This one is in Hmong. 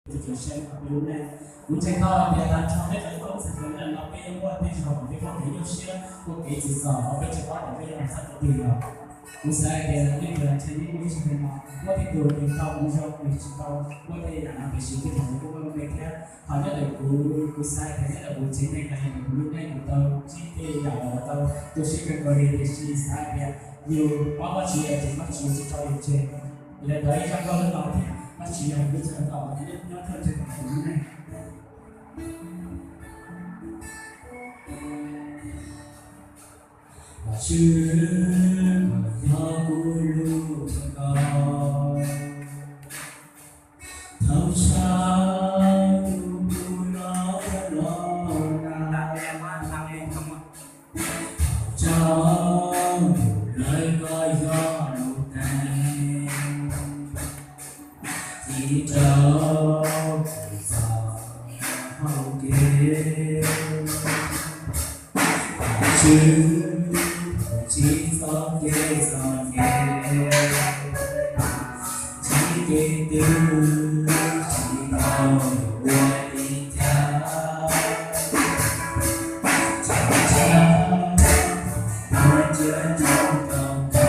Tus Tswv saib peb lub neej. Kuv ntseeg tau hais tias tag nrho peb cov tub txawm cov neeg no peb yuav muaj tej zaum peb muaj kev nyuaj siab, muaj kev txom nyem, peb tsis paub tias peb yuav mus txog qhov twg los. Kuv xav hais tias nej cov ntseeg nej muaj ib txhia no, muaj tej tus nws tau mus zoo nws tsis tau muaj tej yam no, tiam sis tej thaum kuv kuj muaj lub neej thiab. Ho nyob ntawm kuv, kuv xav hais tias nyob ntawm kuv tsev neeg los yog ntawm kuv lub neej kuv tau ntsib tej yam uas tau tu siab kawg nkaus li, tiam sis xav hais tias yus paub Vajtswv lawm ces Vajtswv tsis tso yus tseg. Yog li ntawd ib zaj nkauj lub no tias Vajtswv yog lub chaw tau nyob thawj tseg kuv lub neej. Vajtswv, koj yog kuv lub kaus, thov txhawb kuv lub no los na. Thov txhawb kuv lawv koj yog lub teev, tiv rau kuv txoj hau kev. Vajtswv, tsis txoj kev txom nyem, tsis kev twg tsis tau ua li cas, txhawb txhawb kuv ntsia ntsoov rau koj.